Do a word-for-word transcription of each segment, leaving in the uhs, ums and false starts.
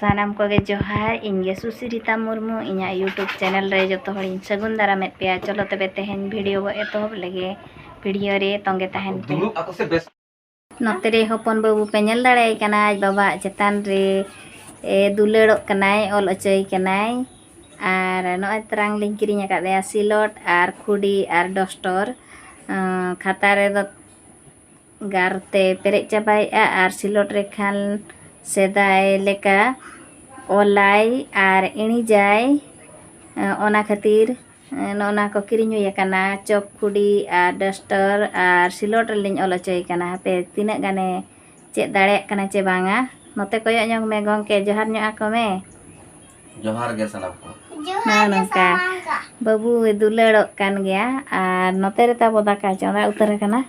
ᱥᱟᱱᱟᱢ ᱠᱚᱜᱮ ᱡᱚᱦᱟᱨ, ᱤᱧ ᱜᱮ ᱥᱩᱥᱤᱨᱤᱛᱟ ᱢᱩᱨᱢᱩ, ᱤᱧᱟᱹᱜ YouTube channel ᱨᱮ ᱡᱚᱛᱚ ᱦᱚᱲᱤᱧ ᱥᱟᱹᱜᱩᱱ ᱫᱟᱨᱟᱢᱮᱫ ᱯᱮᱭᱟ᱾ ᱪᱚᱞᱚ ᱛᱚᱵᱮ ᱛᱮᱦᱮᱧ video ᱵᱚ ᱮᱛᱚᱦᱚᱵ ᱞᱮᱜᱮ, video ᱨᱮ ᱛᱚᱸᱜᱮ ᱛᱟᱦᱮᱱ ᱯᱮ᱾ ᱱᱚᱛᱮ ᱨᱮ ᱦᱚᱯᱚᱱ ᱵᱟᱹᱵᱩ ᱯᱮ ᱧᱮᱞ ᱫᱟᱲᱮᱭᱟᱭ ᱠᱟᱱᱟ, ᱟᱡ ᱵᱟᱵᱟᱣᱟᱜ ᱪᱮᱛᱟᱱ ᱨᱮ ᱮ, ᱫᱩᱞᱟᱹᱲᱚᱜ ᱠᱟᱱᱟᱭ, ᱚᱞ ᱦᱚᱪᱚᱭ ᱠᱟᱱᱟᱭ᱾ ᱟᱨ ᱱᱚᱜᱼᱚᱭ ᱛᱟᱨᱟᱝ ᱞᱤᱧ ᱠᱤᱨᱤᱧ ᱟᱠᱟᱫᱮᱭᱟ ᱥᱤᱞᱚᱴ ᱟᱨ ᱠᱷᱩᱰᱤ ᱟᱨ ᱰᱚᱥᱴᱚᱨ᱾ ᱟᱸ, ᱠᱷᱟᱛᱟ ᱨᱮᱫᱚ ᱜᱟᱨ ᱛᱮ ᱯᱮᱨᱮᱡ ᱪᱟᱵᱟᱭᱮᱫᱼᱟ ᱟᱨ ᱥᱤᱞᱚᱴ ᱨᱮ ᱠᱷᱟᱱ ᱥᱮᱫᱟᱭ ᱞᱮᱠᱟ ᱚᱞᱟᱭ ᱟᱨ ᱤᱬᱤᱡᱟᱭ᱾ ᱟᱸ, ᱚᱱᱟ ᱠᱷᱟᱹᱛᱤᱨ ᱱᱚᱜᱼᱚ ᱱᱟ ᱠᱚ ᱠᱤᱨᱤᱧ ᱦᱩᱭ ᱟᱠᱟᱱᱟ, ᱪᱚᱠ ᱠᱷᱩᱰᱤ ᱟᱨ ᱰᱟᱥᱴᱟᱨ ᱟᱨ ᱥᱤᱞᱚᱴ ᱨᱮᱞᱤᱧ ᱚᱞ ᱦᱚᱪᱚᱭᱮ ᱠᱟᱱᱟ᱾ ᱦᱟᱯᱮ ᱛᱤᱱᱟᱹᱜ ᱜᱟᱱᱮ ᱪᱮᱫ ᱫᱟᱲᱮᱭᱟᱜ ᱠᱟᱱᱟ ᱪᱮ ᱵᱟᱝᱟ᱾ ᱱᱚᱛᱮ ᱠᱚᱭᱚᱜ ᱧᱚᱜ ᱢᱮ ᱜᱚᱢᱠᱮ, ᱡᱚᱦᱟᱨ ᱧᱚᱜ ᱟᱠᱚ ᱢᱮ᱾ ᱡᱚᱦᱟᱨ ᱜᱮ ᱥᱟᱱᱟᱢ ᱠᱚ᱾ ᱱᱚᱜᱼᱚ ᱱᱚᱝᱠᱟ ᱵᱟᱹᱵᱩᱭ ᱫᱩᱞᱟᱹᱲᱚᱜ ᱠᱟᱱ ᱜᱮᱭᱟ᱾ ᱟᱨ ᱱᱚᱛᱮ ᱨᱮ ᱛᱟᱵᱚ ᱫᱟᱠᱟ ᱪᱚᱸᱫᱟ ᱩᱛᱟᱹᱨ ᱟᱠᱟᱱᱟ᱾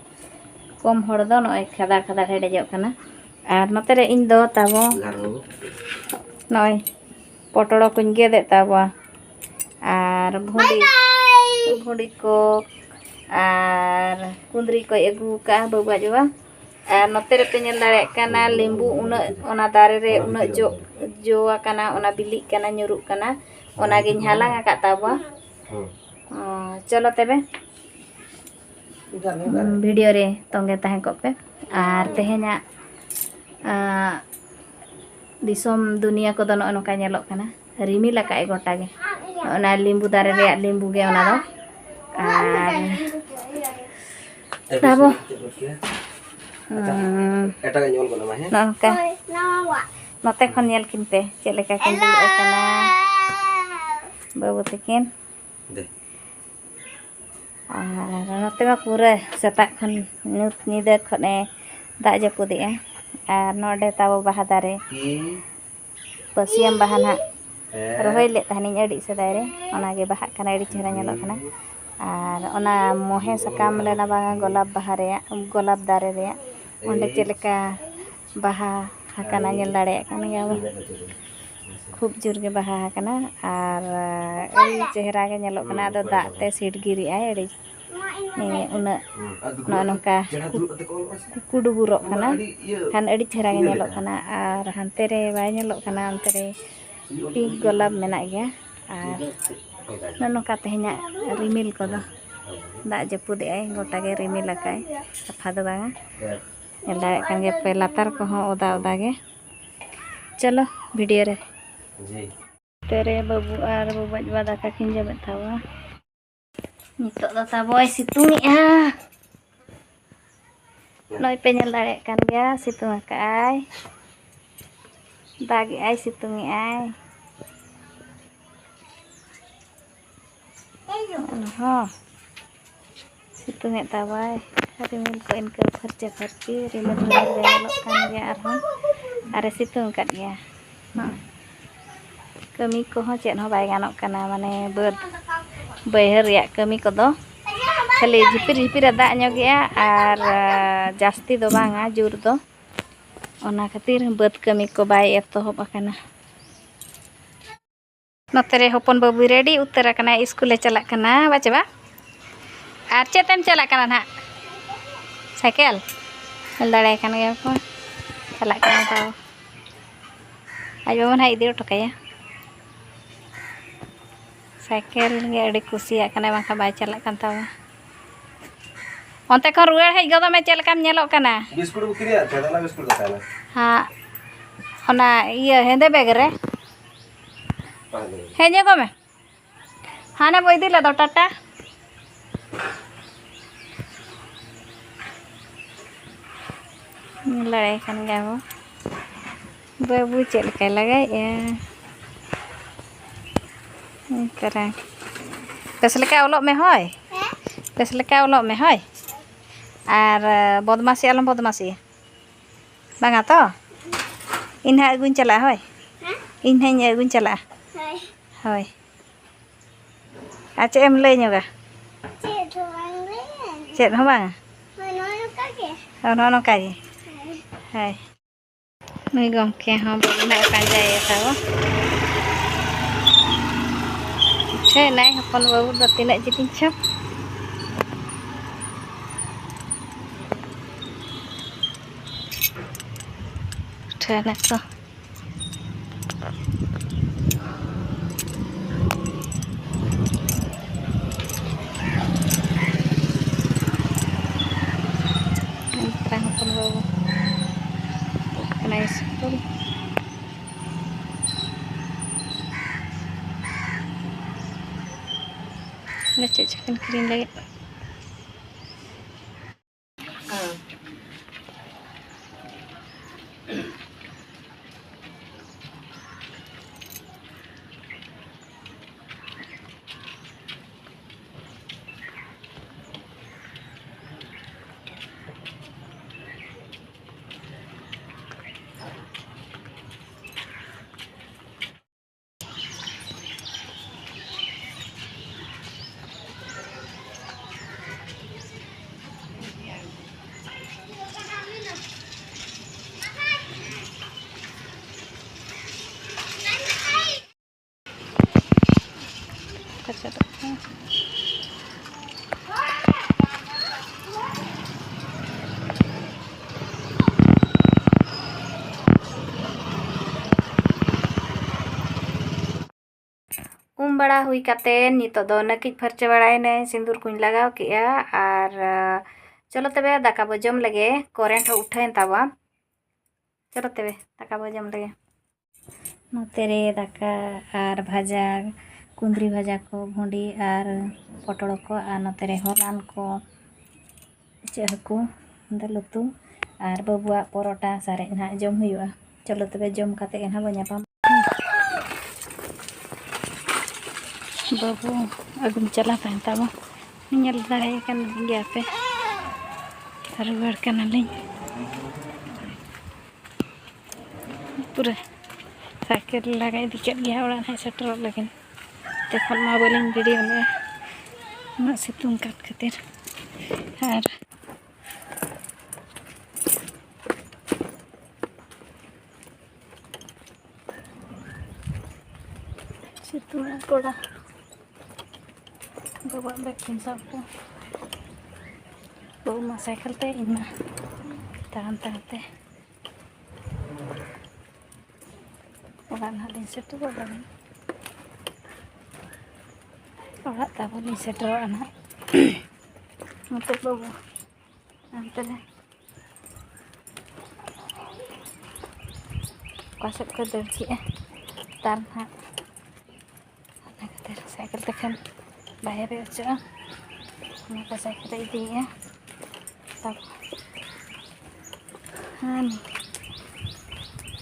ᱠᱚᱢ ᱦᱚᱲ ᱫᱚ ᱱᱚᱜᱼᱚᱭ ᱠᱷᱟᱫᱟᱲ ᱠᱷᱟᱫᱟᱲ ᱦᱮᱰᱮᱡᱚᱜ ᱠᱟᱱᱟ᱾ ᱟᱨ ᱱᱚᱛᱮ ᱨᱮ ᱤᱧ ᱫᱚ ᱛᱟᱵᱚ ᱜᱟᱨᱚ᱾ ᱱᱚᱜᱼᱚᱭ ᱯᱚᱴᱚᱲ ᱠᱚᱧ ᱜᱮᱫᱮᱫ ᱛᱟᱵᱚᱣᱟ᱾ ᱟᱨ ᱵᱷᱩᱸᱰᱤ, ᱵᱷᱩᱸᱰᱤ ᱠᱚ ᱟᱨ ᱠᱩᱸᱫᱽᱨᱤ ᱠᱚᱭ ᱟᱹᱜᱩ ᱟᱠᱟᱫᱼᱟ ᱵᱟᱹᱵᱩ ᱟᱡ ᱵᱟᱵᱟ᱾ ᱟᱨ ᱱᱚᱛᱮ ᱨᱮᱯᱮ ᱧᱮᱞ ᱫᱟᱲᱮᱭᱟᱜ ᱠᱟᱱᱟ ᱞᱮᱵᱩ ᱩᱱᱟᱹᱜ ᱚᱱᱟ ᱫᱟᱨᱮ ᱨᱮ ᱩᱱᱟᱹᱜ ᱡᱚ, ᱡᱚ ᱟᱠᱟᱱᱟ, ᱚᱱᱟ ᱵᱤᱞᱤᱜ ᱠᱟᱱᱟ, ᱧᱩᱨᱩᱜ ᱠᱟᱱᱟ, ᱚᱱᱟᱜᱤᱧ ᱦᱟᱞᱟᱝ ᱟᱠᱟᱫ ᱛᱟᱵᱚᱣᱟ᱾ ᱦᱩᱸ᱾ ᱚ, ᱪᱚᱞᱚ ᱛᱚᱵᱮ᱾ ᱵᱷᱤᱰᱤᱭᱳ ᱨᱮ ᱛᱚᱸᱜᱮ ᱛᱟᱦᱮᱸ ᱠᱚᱜ ᱯᱮ᱾ ᱟᱨ ᱛᱮᱦᱮᱧᱟᱜ, ᱟᱸ, ᱫᱤᱥᱚᱢ ᱫᱩᱱᱤᱭᱟᱹ ᱠᱚᱫᱚ ᱱᱚᱜᱼᱚ ᱱᱚᱝᱠᱟ ᱧᱮᱞᱚᱜ ᱠᱟᱱᱟ, ᱨᱤᱢᱤᱞ ᱟᱠᱟᱫᱼᱟᱭ ᱜᱚᱴᱟ ᱜᱮ᱾ ᱚᱱᱟ ᱞᱮᱵᱩ ᱫᱟᱨᱮ ᱨᱮᱭᱟᱜ ᱞᱮᱵᱩ ᱜᱮ ᱚᱱᱟ ᱫᱚ᱾ ᱟᱨ ᱛᱟᱵᱚ, ᱦᱩᱸ, ᱮᱴᱟᱜᱟᱜ ᱧᱮᱞ ᱜᱚᱫ ᱟᱢᱟ, ᱦᱮᱸ? ᱱᱚᱜᱼᱚ ᱱᱚᱝᱠᱟ᱾ ᱱᱚᱛᱮ ᱠᱷᱚᱱ ᱧᱮᱞ ᱠᱤᱱ ᱯᱮ ᱪᱮᱫ ᱞᱮᱠᱟ ᱠᱤᱱ ᱫᱩᱲᱩᱵ ᱟᱠᱟᱱᱟ ᱵᱟᱹᱵᱩ ᱛᱟᱹᱠᱤᱱ᱾ ᱫᱮ᱾ ᱟᱨ ᱱᱚᱛᱮ ᱢᱟ ᱯᱩᱨᱟᱹ ᱥᱮᱛᱟᱜ ᱠᱷᱚᱱ ᱧᱩᱛ ᱧᱤᱫᱟᱹ ᱠᱷᱚᱱᱮ ᱫᱟᱜ ᱡᱟᱹᱯᱩᱫᱮᱜᱼᱟ᱾ ᱟᱨ ᱱᱚᱰᱮ ᱛᱟᱵᱚ ᱵᱟᱦᱟ ᱫᱟᱨᱮ, ᱦᱩᱸ᱾ ᱯᱟᱹᱥᱤᱭᱟᱹᱢ ᱵᱟᱦᱟ ᱱᱟᱦᱟᱜ ᱦᱮᱸ᱾ ᱨᱚᱦᱚᱭ ᱞᱮᱫ ᱛᱟᱦᱮᱱᱤᱧ ᱟᱹᱰᱤ ᱥᱮᱫᱟᱭ ᱨᱮ, ᱚᱱᱟᱜᱮ ᱵᱟᱦᱟᱜ ᱠᱟᱱᱟ, ᱟᱹᱰᱤ ᱪᱮᱦᱨᱟ ᱧᱮᱞᱚᱜ ᱠᱟᱱᱟ᱾ ᱦᱩᱸ᱾ ᱟᱨ ᱚᱱᱟ ᱢᱚᱦᱮ ᱥᱟᱠᱟᱢ ᱞᱮᱱᱟ ᱵᱟᱝᱟ, ᱜᱳᱞᱟᱯ ᱵᱟᱦᱟ ᱨᱮᱭᱟᱜ, ᱜᱳᱞᱟᱯ ᱫᱟᱨᱮ ᱨᱮᱭᱟᱜ, ᱚᱸᱰᱮ ᱪᱮᱫ ᱞᱮᱠᱟ ᱵᱟᱦᱟ ᱟᱠᱟᱱᱟ, ᱧᱮᱞ ᱫᱟᱲᱮᱭᱟᱜ ᱠᱟᱱ ᱜᱮᱭᱟ ᱵᱚᱱ᱾ ᱠᱷᱩᱵ ᱡᱳᱨ ᱜᱮ ᱵᱟᱦᱟ ᱟᱠᱟᱱᱟ ᱟᱨ ᱟᱹᱰᱤ ᱪᱮᱦᱨᱟ ᱜᱮ ᱧᱮᱞᱚᱜ ᱠᱟᱱᱟ᱾ ᱟᱫᱚ ᱫᱟᱜ ᱛᱮ ᱥᱤᱰᱜᱤᱨᱮᱜᱼᱟᱭ ᱟᱹᱰᱤ᱾ ᱮ, ᱩᱱᱟᱹᱜ ᱱᱚᱜᱼᱚ ᱱᱚᱝᱠᱟ ᱠᱩ-, ᱠᱩᱠᱩᱰᱩᱵᱩᱨᱚᱜ ᱠᱟᱱᱟ, ᱠᱷᱟᱱ ᱟᱹᱰᱤ ᱪᱮᱦᱨᱟ ᱜᱮ ᱧᱮᱞᱚᱜ ᱠᱟᱱᱟ᱾ ᱟᱨ ᱦᱟᱱᱛᱮ ᱨᱮ ᱵᱟᱭ ᱧᱮᱞᱚᱜ ᱠᱟᱱᱟ, ᱚᱱᱛᱮ ᱨᱮ ᱯᱤᱝᱠ ᱜᱳᱞᱟᱯ ᱢᱮᱱᱟᱜ ᱜᱮᱭᱟ᱾ ᱟᱨ ᱱᱚᱜᱼᱚ ᱱᱚᱝᱠᱟ ᱛᱮᱦᱮᱧᱟᱜ ᱨᱤᱢᱤᱞ ᱠᱚᱫᱚ, ᱫᱟᱜ ᱡᱟᱹᱯᱩᱫᱮᱜᱼᱟᱭ, ᱜᱚᱴᱟ ᱜᱮ ᱨᱤᱢᱤᱞ ᱟᱠᱟᱭ, ᱥᱟᱯᱷᱟ ᱫᱚ ᱵᱟᱝᱟ᱾ ᱧᱮᱞ ᱫᱟᱲᱮᱭᱟᱜ ᱠᱟᱱ ᱜᱮᱭᱟ ᱯᱮ, ᱞᱟᱛᱟᱨ ᱠᱚᱦᱚᱸ ᱚᱫᱟ ᱚᱫᱟ ᱜᱮ᱾ ᱪᱚᱞᱚ ᱵᱷᱤᱰᱤᱭᱳ ᱨᱮ᱾ ᱛᱮᱨᱮ ᱵᱟᱹᱵᱩ ᱟᱨ ᱵᱟᱵᱩ ᱟᱡ ᱵᱟ ᱫᱟᱠᱟ ᱠᱤᱱ ᱡᱚᱢᱮᱫ ᱛᱟᱵᱚᱱᱟ᱾ ᱱᱤᱛᱚᱜ ᱫᱚ ᱛᱟᱵᱚᱭ ᱥᱤᱛᱩᱝ ᱮᱜᱼᱟ᱾ ᱱᱚᱜᱼᱚᱭ ᱯᱮ ᱧᱮᱞ ᱫᱟᱲᱮᱭᱟᱜ ᱠᱟᱱ ᱜᱮᱭᱟ, ᱥᱤᱛᱩᱝ ᱟᱠᱟᱜᱼᱟᱭ, ᱫᱟᱜᱮᱜᱼᱟᱭ, ᱥᱤᱛᱩᱝ ᱮᱜᱼᱟᱭ᱾ ᱦᱚᱸ, ᱥᱤᱛᱩᱝ ᱮᱫ ᱛᱟᱵᱟᱭ᱾ ᱨᱤᱢᱤᱞ ᱠᱚ ᱤᱱᱠᱟᱹ ᱯᱷᱟᱨᱪᱟ ᱯᱷᱟᱹᱨᱪᱤ, ᱨᱤᱢᱤᱞ ᱨᱤᱢᱤᱞ ᱜᱮ ᱧᱮᱞᱚᱜ ᱠᱟᱱ ᱜᱮᱭᱟ ᱟᱨᱦᱚᱸ, ᱟᱨᱮ ᱥᱤᱛᱩᱝ ᱟᱠᱟᱫ ᱜᱮᱭᱟ᱾ ᱦᱚᱸ, ᱠᱟᱹᱢᱤ ᱠᱚᱦᱚᱸ ᱪᱮᱫ ᱦᱚᱸ ᱵᱟᱭ ᱜᱟᱱᱚᱜ ᱠᱟᱱᱟ, ᱢᱟᱱᱮ ᱵᱟᱹᱫᱽ ᱵᱟᱹᱭᱦᱟᱹᱲ ᱨᱮᱭᱟᱜ ᱠᱟᱹᱢᱤ ᱠᱚᱫᱚ ᱠᱷᱟᱹᱞᱤ ᱡᱷᱤᱯᱤᱨ ᱡᱷᱤᱯᱤᱨ ᱮ ᱫᱟᱜ ᱧᱚᱜᱮᱜᱼᱟ, ᱟᱨ ᱡᱟᱹᱥᱛᱤ ᱫᱚ ᱵᱟᱝᱟ, ᱡᱳᱨ ᱫᱚ᱾ ᱚᱱᱟ ᱠᱷᱟᱹᱛᱤᱨ ᱵᱟᱹᱫᱽ ᱠᱟᱹᱢᱤ ᱠᱚ ᱵᱟᱭ ᱮᱛᱚᱦᱚᱵ ᱟᱠᱟᱱᱟ᱾ ᱱᱚᱛᱮ ᱨᱮ ᱦᱚᱯᱚᱱ ᱵᱟᱹᱵᱩᱭ ᱨᱮᱰᱤ ᱩᱛᱟᱹᱨ ᱟᱠᱟᱱᱟ, ᱤᱥᱠᱩᱞᱮ ᱪᱟᱞᱟᱜ ᱠᱟᱱᱟ, ᱵᱟᱪᱮ ᱵᱟ? ᱟᱨ ᱪᱮᱫ ᱛᱮᱢ ᱪᱟᱞᱟᱜ ᱠᱟᱱᱟ ᱱᱟᱦᱟᱜ? ᱥᱟᱭᱠᱮᱞ? ᱧᱮᱞ ᱫᱟᱲᱮᱭᱟᱭ ᱠᱟᱱ ᱜᱮᱭᱟ ᱯᱮ, ᱪᱟᱞᱟᱜ ᱠᱟᱱᱟ ᱛᱟᱣ᱾ ᱟᱡ ᱵᱟᱵᱟ ᱱᱟᱦᱟᱜ ᱤᱫᱤ ᱦᱚᱴᱚ ᱠᱟᱭᱟ᱾ ᱥᱟᱭᱠᱮᱞ ᱜᱮ ᱟᱹᱰᱤ ᱠᱩᱥᱤᱭᱟᱜ ᱠᱟᱱᱟᱭ, ᱵᱟᱝᱠᱷᱟᱱ ᱵᱟᱭ ᱪᱟᱞᱟᱜ ᱠᱟᱱ ᱛᱟᱵᱚᱱᱟ᱾ ᱚᱱᱛᱮ ᱠᱷᱚᱱ ᱨᱩᱣᱟᱹᱲ ᱦᱮᱡ ᱜᱚᱫᱚᱜ ᱢᱮ, ᱪᱮᱫ ᱞᱮᱠᱟᱢ ᱧᱮᱞᱚᱜ ᱠᱟᱱᱟ? ᱵᱤᱥᱠᱩᱴ ᱵᱚ ᱠᱤᱨᱤᱧ ᱟᱫ ᱛᱟᱦᱮᱸ, ᱚᱱᱟ ᱵᱤᱥᱠᱩᱴ ᱫᱚ ᱛᱟᱦᱮᱸ ᱞᱮᱱᱟ᱾ ᱦᱟᱸ, ᱚᱱᱟ ᱤᱭᱟᱹ ᱦᱮᱸᱫᱮ ᱵᱮᱜᱽ ᱨᱮ᱾ ᱦᱮᱡ ᱧᱚᱜᱚᱜ ᱢᱮ᱾ ᱦᱟᱱᱮ ᱵᱚ ᱤᱫᱤ ᱞᱮᱫ ᱫᱚ ᱴᱟᱴᱟ᱾ ᱧᱮᱞ ᱫᱟᱲᱮᱭᱟᱭ ᱠᱟᱱ ᱜᱮᱭᱟ ᱵᱚ᱾ ᱵᱟᱹᱵᱩ ᱪᱮᱫ ᱞᱮᱠᱟᱭ ᱞᱟᱜᱟᱭᱮᱫᱼᱟ? ᱚᱱᱠᱟᱨᱮ᱾ ᱵᱮᱥ ᱞᱮᱠᱟ ᱚᱞᱚᱜ ᱢᱮ ᱦᱳᱭ᱾ ᱵᱮᱥ ᱞᱮᱠᱟ ᱚᱞᱚᱜ ᱢᱮ ᱦᱳᱭ᱾ ᱟᱨ ᱵᱚᱫᱢᱟᱥᱤ ᱟᱞᱚᱢ ᱵᱚᱫᱢᱟᱥᱤᱭᱟ᱾ ᱵᱟᱝᱟ ᱛᱚ? ᱤᱧ ᱱᱟᱦᱟᱜ ᱟᱹᱜᱩᱧ ᱪᱟᱞᱟᱜᱼᱟ ᱦᱳᱭ᱾ ᱤᱧ ᱱᱟᱦᱟᱜ ᱤᱧ ᱟᱹᱜᱩᱧ ᱪᱟᱞᱟᱜᱼᱟ᱾ ᱦᱳᱭ᱾ ᱟᱨ ᱪᱮᱫ ᱮᱢ ᱞᱟᱹᱭ ᱧᱚᱜᱟ? ᱪᱮᱫ ᱦᱚᱸ ᱵᱟᱝ ᱞᱟᱹᱭ᱾ ᱪᱮᱫ ᱦᱚᱸ ᱵᱟᱝᱟ? ᱦᱳᱭ, ᱱᱚᱜᱼᱚᱭ ᱱᱚᱝᱠᱟ ᱜᱮ᱾ ᱦᱳᱭ, ᱱᱚᱜᱼᱚ ᱱᱚᱝᱠᱟ ᱜᱮ᱾ ᱦᱳᱭ᱾ ᱦᱳᱭ᱾ ᱱᱩᱭ ᱜᱚᱢᱠᱮ ᱦᱚᱸ ᱵᱟᱹᱵᱩ ᱱᱟᱜ ᱯᱟᱸᱡᱟᱭᱮ ᱛᱟᱵᱚ᱾ ᱪᱷᱮ ᱱᱟᱭ ᱦᱚᱯᱚᱱ ᱵᱟᱹᱵᱩ ᱫᱚ ᱛᱤᱱᱟᱹᱜ ᱡᱤᱞᱤᱧ ᱪᱚ᱾ ᱩᱴᱷᱟᱹᱣ ᱱᱟᱠᱚ᱾ ᱢᱟᱨᱟᱝ ᱦᱚᱯᱚᱱ ᱵᱟᱹᱵᱩ ᱪᱟᱞᱟᱜ ᱠᱟᱱᱟᱭ ᱥᱠᱩᱞ᱾ ᱚᱱᱟ ᱪᱮᱫ ᱪᱚᱠᱤᱱ ᱠᱤᱨᱤᱧ ᱞᱟᱹᱜᱤᱫ᱾ ᱩᱢ ᱵᱟᱲᱟ ᱦᱩᱭ ᱠᱟᱛᱮ ᱱᱤᱛᱚᱜ ᱫᱚ ᱱᱟᱹᱠᱤᱡ ᱯᱷᱟᱨᱪᱟ ᱵᱟᱲᱟᱭᱮᱱᱟᱹᱧ, ᱥᱤᱸᱫᱩᱨ ᱠᱚᱧ ᱞᱟᱜᱟᱣ ᱠᱮᱜᱼᱟ᱾ ᱟᱨ, ᱟᱸ, ᱪᱚᱞᱚ ᱛᱚᱵᱮ ᱫᱟᱠᱟ ᱵᱚ ᱡᱚᱢ ᱞᱮᱜᱮ, ᱠᱚᱨᱮᱱᱴ ᱦᱚᱸ ᱩᱴᱷᱟᱹᱣᱮᱱ ᱛᱟᱵᱚᱣᱟ᱾ ᱪᱚᱞᱚ ᱛᱚᱵᱮ ᱫᱟᱠᱟ ᱵᱚ ᱡᱚᱢ ᱞᱮᱜᱮ᱾ ᱱᱚᱛᱮ ᱨᱮ ᱫᱟᱠᱟ ᱟᱨ ᱵᱷᱟᱡᱟ, ᱠᱩᱸᱫᱽᱨᱤ ᱵᱷᱟᱡᱟ ᱠᱚ, ᱵᱷᱩᱸᱰᱤ ᱟᱨ ᱯᱚᱴᱚᱞ ᱠᱚ, ᱟᱨ ᱱᱚᱛᱮ ᱨᱮ ᱦᱚᱞᱟᱱ ᱠᱚ, ᱤᱪᱟᱹᱜ ᱦᱟᱹᱠᱩ, ᱫᱟᱹᱞ ᱩᱛᱩ ᱟᱨ ᱵᱟᱹᱵᱩᱣᱟᱜ ᱯᱚᱨᱚᱴᱟ ᱥᱟᱨᱮᱡ ᱱᱟᱦᱟᱜ ᱡᱚᱢ ᱦᱩᱭᱩᱜᱼᱟ᱾ ᱪᱚᱞᱚ ᱛᱚᱵᱮ ᱡᱚᱢ ᱠᱟᱛᱮ ᱜᱮ ᱱᱟᱦᱟᱜ ᱵᱚ ᱧᱟᱯᱟᱢ᱾ ᱵᱟᱹᱵᱩ ᱟᱹᱜᱩᱢ ᱪᱟᱞᱟᱣ ᱛᱟᱦᱮᱱ ᱛᱟᱵᱚ, ᱧᱮᱞ ᱫᱟᱲᱮᱭᱟᱭ ᱠᱟᱱ ᱜᱮᱭᱟ ᱯᱮ, ᱨᱩᱣᱟᱹᱲ ᱠᱟᱱᱟᱞᱤᱧ᱾ ᱯᱩᱨᱟᱹ ᱥᱟᱭᱠᱮᱞ ᱞᱟᱜᱟ ᱤᱫᱤ ᱠᱮᱫ ᱜᱮᱭᱟ ᱚᱲᱟᱜ ᱱᱟᱦᱟᱜ ᱥᱮᱴᱮᱨᱚᱜ ᱞᱟᱹᱜᱤᱫ᱾ ᱛᱚᱠᱷᱚᱱ ᱢᱟ ᱵᱟᱹᱞᱤᱧ ᱵᱷᱤᱰᱤᱭᱳ ᱞᱮᱫᱼᱟ, ᱩᱱᱟᱹᱜ ᱥᱤᱛᱩᱝ ᱠᱟᱱ ᱠᱷᱟᱹᱛᱤᱨ᱾ ᱟᱨ ᱥᱤᱛᱩᱝ ᱮᱫ ᱠᱚᱲᱟ, ᱵᱟᱵᱟᱣᱟᱜ ᱵᱮᱜᱽ ᱠᱚᱧ ᱥᱟᱵ ᱠᱚᱣᱟ᱾ ᱵᱟᱹᱵᱩ ᱢᱟ ᱥᱟᱭᱠᱮᱞ ᱛᱮ, ᱤᱧ ᱢᱟ ᱛᱟᱲᱟᱢ ᱛᱟᱲᱟᱢ ᱛᱮ᱾ ᱚᱲᱟᱜ ᱱᱟᱦᱟᱜ ᱞᱤᱧ ᱥᱮᱴᱮᱨᱚᱜ ᱞᱟᱹᱜᱤᱫ᱾ ᱚᱲᱟᱜ ᱛᱟᱵᱚᱱ ᱞᱤᱧ ᱥᱮᱴᱮᱨᱚᱜᱼᱟ ᱱᱟᱦᱟᱜ᱾ ᱱᱚᱛᱮ ᱵᱟᱹᱵᱩ ᱦᱟᱱᱛᱮ ᱨᱮ ᱚᱠᱟ ᱥᱮᱫ ᱠᱚ ᱫᱟᱹᱲ ᱠᱮᱜᱼᱟ᱾ ᱛᱟᱨ ᱱᱟᱦᱟᱜ ᱚᱱᱟ ᱠᱷᱟᱹᱛᱤᱨ ᱥᱟᱭᱠᱮᱞ ᱛᱮᱠᱷᱟᱱ ᱵᱟᱭ ᱦᱮᱵᱮ ᱦᱚᱪᱚᱜᱼᱟ᱾ ᱚᱱᱟᱛᱮ ᱥᱟᱭᱠᱮᱞ ᱛᱮ ᱤᱫᱤᱭᱮᱜᱼᱟ᱾ ᱛᱟᱨᱯᱚᱨ ᱦᱟᱱᱤ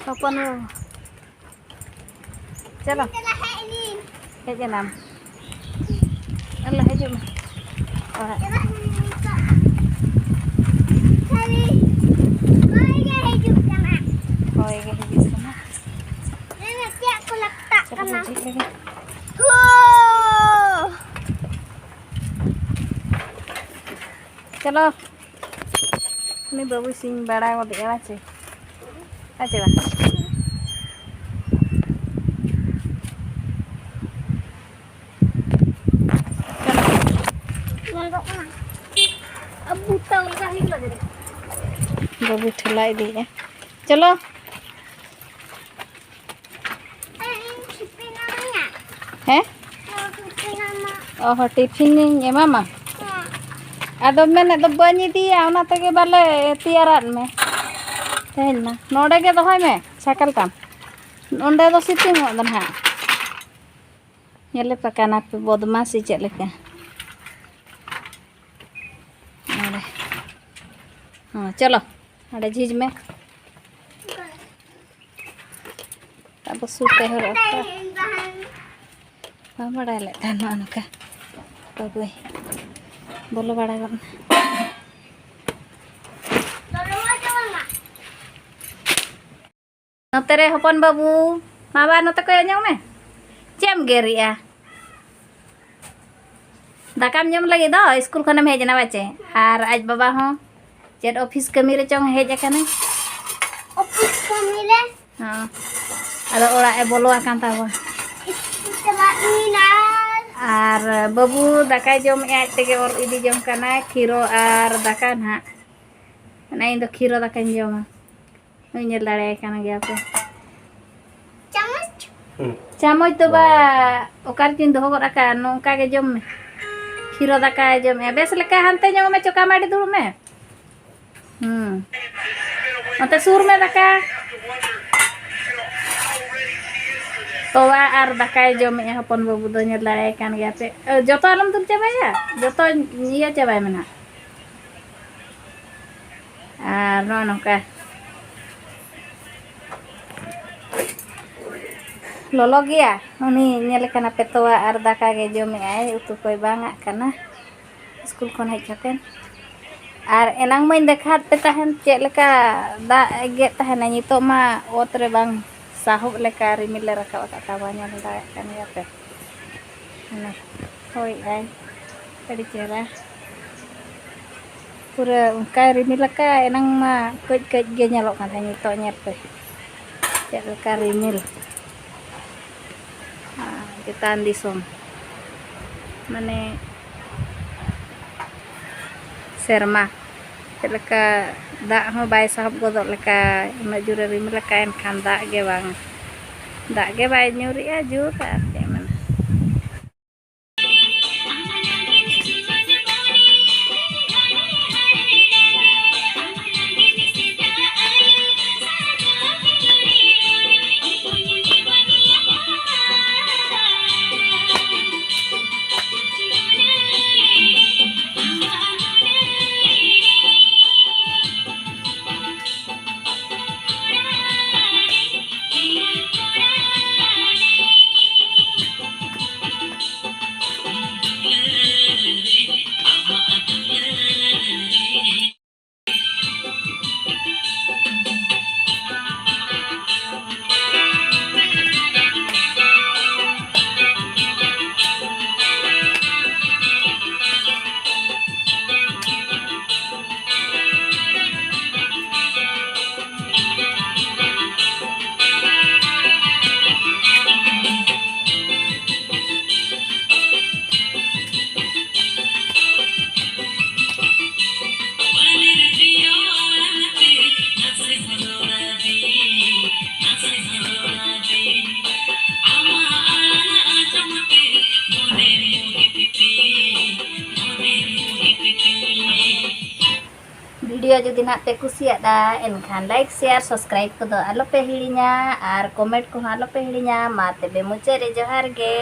ᱦᱚᱯᱚᱱ ᱵᱟᱹᱵᱩ, ᱪᱚᱞᱚ᱾ ᱦᱮᱡ ᱮᱱᱟᱢ? ᱟᱞᱚ ᱦᱤᱡᱩᱜ ᱢᱮ ᱚᱲᱟᱜ᱾ ᱦᱚᱭ ᱜᱮ ᱦᱤᱡᱩᱜ ᱠᱟᱱᱟ᱾ ᱪᱚᱞᱚ ᱵᱚ ᱡᱷᱤᱡ ᱞᱮᱜᱮ᱾ ᱪᱚᱞᱚ᱾ ᱩᱱᱤ ᱵᱟᱹᱵᱩᱭ ᱥᱤᱧ ᱵᱟᱲᱟ ᱜᱚᱫᱮᱜᱼᱟ, ᱵᱟᱝ ᱪᱮ? ᱦᱮᱸ ᱪᱮ ᱵᱟᱝ? ᱧᱮᱞᱚᱜ ᱠᱟᱱᱟ᱾ ᱟᱵᱚ ᱛᱟᱣ ᱞᱮᱠᱟ ᱦᱩᱭᱩᱜ ᱞᱟᱹᱜᱤᱫ᱾ ᱵᱟᱹᱵᱩ ᱴᱷᱮᱞᱟ ᱤᱫᱤᱭᱮᱜᱼᱟ᱾ ᱪᱚᱞᱚ᱾ ᱦᱮᱸ? ᱚ ᱦᱚᱸ, ᱴᱤᱯᱷᱤᱱᱤᱧ ᱮᱢᱟᱢᱟ᱾ ᱟᱫᱚ ᱢᱮᱱᱮᱫ ᱫᱚ ᱵᱟᱹᱧ ᱤᱫᱤᱭᱟ, ᱚᱱᱟ ᱛᱮᱜᱮ ᱵᱟᱞᱮ ᱛᱮᱭᱟᱨᱟᱫ ᱢᱮ ᱛᱮᱦᱮᱧ ᱢᱟ᱾ ᱱᱚᱰᱮ ᱜᱮ ᱫᱚᱦᱚᱭ ᱢᱮ ᱥᱟᱭᱠᱮᱞ ᱛᱟᱢ᱾ ᱚᱸᱰᱮ ᱫᱚ ᱥᱤᱛᱩᱝᱚᱜ ᱫᱚ ᱱᱟᱦᱟᱜ᱾ ᱧᱮᱞᱮ ᱯᱮ ᱠᱟᱱᱟ ᱯᱮ ᱵᱚᱫᱢᱟᱥᱤ ᱪᱮᱫ ᱞᱮᱠᱟ᱾ ᱱᱚᱰᱮ᱾ ᱦᱚᱸ, ᱪᱚᱞᱚ᱾ ᱚᱸᱰᱮ ᱡᱷᱤᱡᱽ ᱢᱮ᱾ ᱟᱵᱚ ᱥᱩᱨ ᱛᱮ ᱦᱚᱨᱚᱜ ᱟᱠᱚ᱾ ᱵᱟᱢ ᱵᱟᱲᱟᱭ ᱞᱮᱫ ᱛᱟᱦᱮᱱ ᱱᱚᱜᱼᱚ ᱱᱚᱝᱠᱟ᱾ ᱵᱟᱹᱵᱩᱭ ᱵᱚᱞᱚ ᱵᱟᱲᱟ ᱜᱚᱫ ᱮᱱᱟ᱾ ᱱᱚᱛᱮ ᱨᱮ ᱦᱚᱯᱚᱱ ᱵᱟᱹᱵᱩ, ᱢᱟ ᱵᱟ ᱱᱚᱛᱮ ᱠᱚᱭᱚᱜ ᱧᱚᱜ ᱢᱮ᱾ ᱪᱮᱫ ᱮᱢ ᱜᱮᱨᱮᱜᱼᱟ? ᱫᱟᱠᱟᱢ ᱡᱚᱢ ᱞᱟᱹᱜᱤᱫ ᱫᱚ ᱥᱠᱩᱞ ᱠᱷᱚᱱᱮᱢ ᱦᱮᱡ ᱮᱱᱟ ᱵᱟᱪᱮ? ᱟᱨ ᱟᱡ ᱵᱟᱵᱟ ᱦᱚᱸ ᱪᱮᱫ ᱚᱯᱷᱤᱥ ᱠᱟᱹᱢᱤ ᱨᱮᱪᱚᱝ ᱦᱮᱡ ᱟᱠᱟᱱᱟᱭ᱾ ᱚᱯᱷᱤᱥ ᱠᱟᱹᱢᱤ ᱨᱮ᱾ ᱦᱚᱸ᱾ ᱟᱫᱚ ᱚᱲᱟᱜ ᱮ ᱵᱚᱞᱚ ᱟᱠᱟᱱ ᱛᱟᱵᱚᱱ᱾ ᱥᱠᱩᱞ ᱪᱟᱞᱟᱜ ᱤᱧ ᱟᱨ ᱟᱨ ᱵᱟᱹᱵᱩ ᱫᱟᱠᱟᱭ ᱡᱚᱢᱮᱜᱼᱟ, ᱟᱡ ᱛᱮᱜᱮ ᱚᱨ ᱤᱫᱤ ᱡᱚᱝ ᱠᱟᱱᱟᱭ ᱠᱷᱤᱨᱚ ᱟᱨ ᱫᱟᱠᱟ ᱱᱟᱦᱟᱜ᱾ ᱚᱱᱟ ᱤᱧ ᱫᱚ ᱠᱷᱤᱨᱚ ᱫᱟᱠᱟᱧ ᱡᱚᱢᱟ᱾ ᱱᱩᱭ ᱧᱮᱞ ᱫᱟᱲᱮᱭᱟᱭ ᱠᱟᱱ ᱜᱮᱭᱟ ᱯᱮ᱾ ᱪᱟᱢᱚᱪ ᱪᱟᱢᱚᱪ ᱫᱚ ᱵᱟ, ᱚᱠᱟ ᱨᱮᱪᱚᱧ ᱫᱚᱦᱚ ᱜᱚᱫ ᱟᱠᱟᱫ, ᱱᱚᱝᱠᱟ ᱜᱮ ᱡᱚᱢ ᱢᱮ᱾ ᱠᱷᱤᱨᱚ ᱫᱟᱠᱟᱭ ᱡᱚᱢᱮᱜᱼᱟ᱾ ᱵᱮᱥ ᱞᱮᱠᱟ ᱦᱟᱱᱛᱮ ᱧᱚᱜ ᱢᱮ, ᱪᱚᱠᱟ ᱢᱟᱹᱰᱤ ᱫᱩᱲᱩᱵ ᱢᱮ᱾ ᱦᱩᱸ᱾ ᱚᱱᱛᱮ ᱥᱩᱨ ᱢᱮ ᱫᱟᱠᱟ᱾ ᱛᱚᱣᱟ ᱟᱨ ᱫᱟᱠᱟᱭ ᱡᱚᱢᱮᱜᱼᱟ ᱦᱚᱯᱚᱱ ᱵᱟᱹᱵᱩ ᱫᱚ, ᱧᱮᱞ ᱫᱟᱲᱮᱭᱟᱭ ᱠᱟᱱ ᱜᱮᱭᱟ ᱯᱮ᱾ ᱮ, ᱡᱚᱛᱚ ᱟᱞᱚᱢ ᱫᱩᱞ ᱪᱟᱵᱟᱭᱟ, ᱡᱚᱛᱚ ᱤᱭᱟᱹ ᱪᱟᱵᱟᱭ ᱢᱮ ᱱᱟᱜ᱾ ᱟᱨ ᱱᱚᱜᱼᱚ ᱱᱚᱝᱠᱟ ᱞᱚᱞᱚ ᱜᱮᱭᱟ᱾ ᱩᱱᱤ ᱧᱮᱞᱮ ᱠᱟᱱᱟ ᱯᱮ, ᱛᱚᱣᱟ ᱟᱨ ᱫᱟᱠᱟ ᱜᱮ ᱡᱚᱢᱮᱜᱼᱟᱭ, ᱩᱛᱩ ᱠᱚᱭ ᱵᱟᱝᱟᱜ ᱠᱟᱱᱟ ᱥᱠᱩᱞ ᱠᱷᱚᱱ ᱦᱮᱡ ᱠᱟᱛᱮ᱾ ᱟᱨ ᱮᱱᱟᱝ ᱢᱟᱧ ᱫᱮᱠᱷᱟᱣᱟᱫ ᱯᱮ ᱛᱟᱦᱮᱱ ᱪᱮᱫ ᱞᱮᱠᱟ ᱫᱟᱜ ᱮ ᱜᱮᱫ ᱛᱟᱦᱮᱱᱟ, ᱱᱤᱛᱚᱜ ᱢᱟ ᱚᱛ ᱨᱮ ᱵᱟᱝ ᱥᱟᱦᱚᱵ ᱞᱮᱠᱟ ᱨᱤᱢᱤᱞ ᱮ ᱨᱟᱠᱟᱵ ᱟᱠᱟᱫ ᱛᱟᱵᱚᱱᱟ, ᱧᱮᱞ ᱫᱟᱲᱮᱭᱟᱜ ᱠᱟᱱ ᱜᱮᱭᱟ ᱯᱮ᱾ ᱦᱟᱱᱮ ᱦᱚᱭᱮᱜᱼᱟᱭ ᱟᱹᱰᱤ ᱪᱮᱦᱨᱟ᱾ ᱯᱩᱨᱟᱹ ᱚᱱᱠᱟᱭ ᱨᱤᱢᱤᱞ ᱟᱠᱟᱫ, ᱮᱱᱟᱝ ᱢᱟ ᱠᱟᱹᱡ ᱠᱟᱹᱡ ᱜᱮ ᱧᱮᱞᱚᱜ ᱠᱟᱱ ᱛᱟᱦᱮᱸᱫ, ᱱᱤᱛᱚᱜ ᱧᱮᱞ ᱯᱮ ᱪᱮᱫ ᱞᱮᱠᱟ ᱨᱤᱢᱤᱞ᱾ ᱟᱨ ᱪᱮᱛᱟᱱ ᱫᱤᱥᱚᱢ ᱢᱟᱱᱮ ᱥᱮᱨᱢᱟ ᱪᱮᱫ ᱞᱮᱠᱟ ᱫᱟᱜ ᱦᱚᱸ ᱵᱟᱭ ᱥᱟᱦᱚᱵ ᱜᱚᱫᱚᱜ ᱞᱮᱠᱟ, ᱩᱱᱟᱹᱜ ᱡᱳᱨᱮ ᱨᱤᱢᱤᱞ ᱟᱠᱟᱫ, ᱮᱱᱠᱷᱟᱱ ᱫᱟᱜ ᱜᱮ ᱵᱟᱝ, ᱫᱟᱜ ᱜᱮ ᱵᱟᱭ ᱧᱩᱨᱮᱜᱼᱟ ᱡᱳᱨ, ᱟᱨ ᱪᱮᱫ ᱮᱢ ᱢᱮᱱᱟ᱾ ᱵᱷᱤᱰᱤᱭᱳ ᱡᱩᱫᱤ ᱱᱟᱦᱟᱜ ᱯᱮ ᱠᱩᱥᱤᱭᱟᱫᱟ, ᱮᱱᱠᱷᱟᱱ ᱞᱟᱭᱤᱠ, ᱥᱮᱭᱟᱨ, ᱥᱟᱵᱥᱠᱨᱟᱭᱤᱵ ᱠᱚᱫᱚ ᱟᱞᱚᱯᱮ ᱦᱤᱲᱤᱧᱟ ᱟᱨ ᱠᱚᱢᱮᱱᱴ ᱠᱚᱦᱚᱸ ᱟᱞᱚᱯᱮ ᱦᱤᱲᱤᱧᱟ᱾ ᱢᱟ ᱛᱚᱵᱮ ᱢᱩᱪᱟᱹᱫ ᱨᱮ ᱡᱚᱦᱟᱨ ᱜᱮ᱾